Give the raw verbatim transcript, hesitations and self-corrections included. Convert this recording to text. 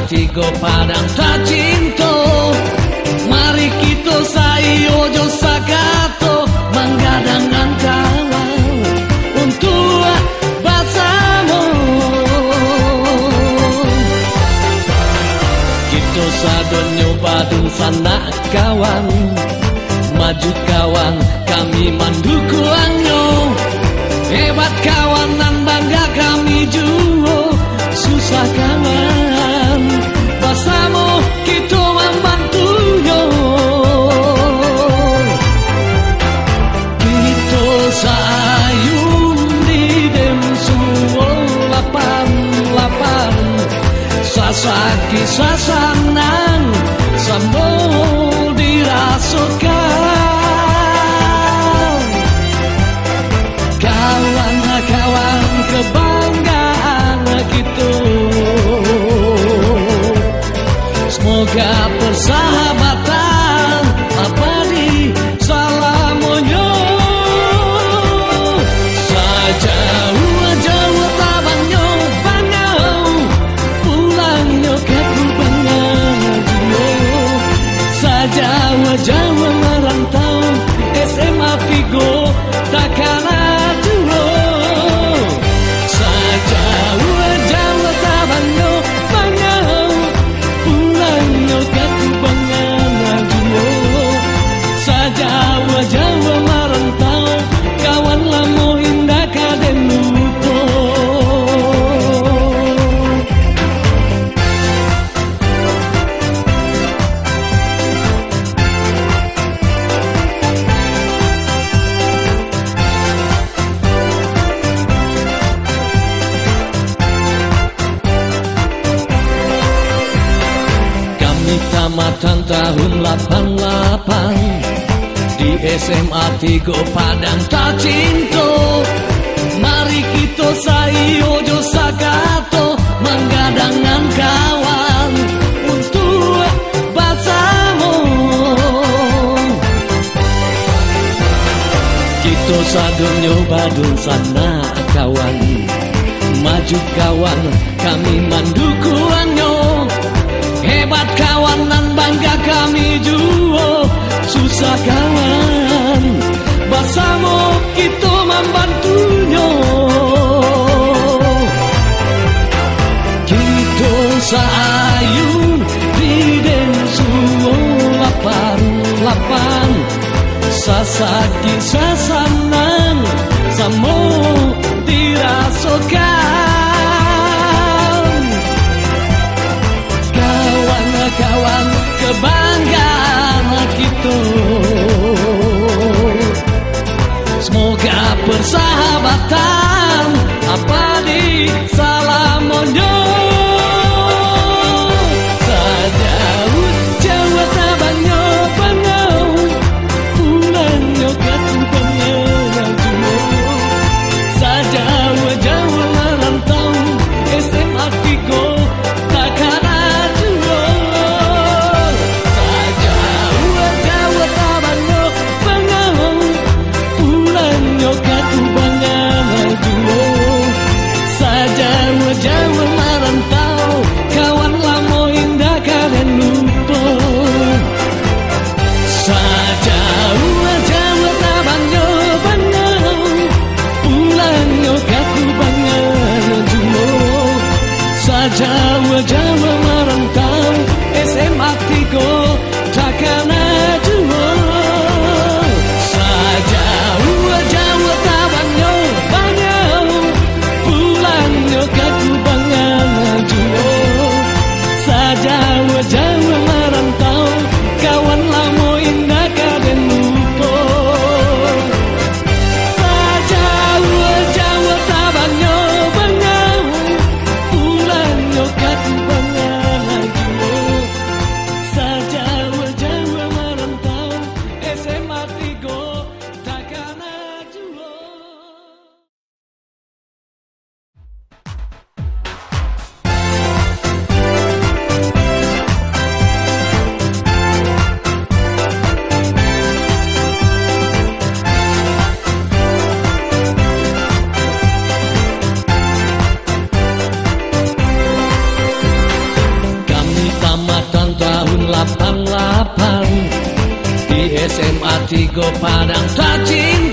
Tigo Padang tacinto, mari kito saiyo jo sakato, manggadangan kawan untuak basamo. Kito sadonyo badunsanak kawan, maju kawan, kami mandukuangnyo. Hebat kawan, nan bangga kami juo, susah kawan, basamo kito mambantunyo. Kito saayun di Densuo lapan lapan, sasakik sasanang samo dirasokan. Kawan-kawan kebanggaan kito, semoga persahabatan abadi salamonyo. Sajauah-jauah tabangnyo bangau, pulangnyo ka kubangan juo. Sajauah-jauah marantau, S M A tigo takana juo. Sajauah-jauah tabangnyo bangau, pulangnyo ka kubangan juo. Sajauah-jauah marantau, kawan lamo indak ka den lupo. Kami tamatan tahun lapan lapan, di S M A tigo Padang tacinto. Mari kito saiyo jo sakato, manggadangan kawan untuak basamo. Kito sadonyo badunsanak kawan, maju kawan, kami mandukuangnyo. Hebat kawan, nan bangga kami juo, susah kawan, basamo kito mambantunyo. Kito saayun di Densuo lapan lapan, sasakik sasanang samo dirasokan. Kawan-kawan kebanggaan kito, semoga persahabatan abadi salamonyo. Sajauah-jauah tabangnyo bangau, pulangnyo ka kubangan juo. Sajauah-jauah marantau, S M A tigo takana juo. Sajauah-jauah tabangnyo Di S M A tigo Padang Cacing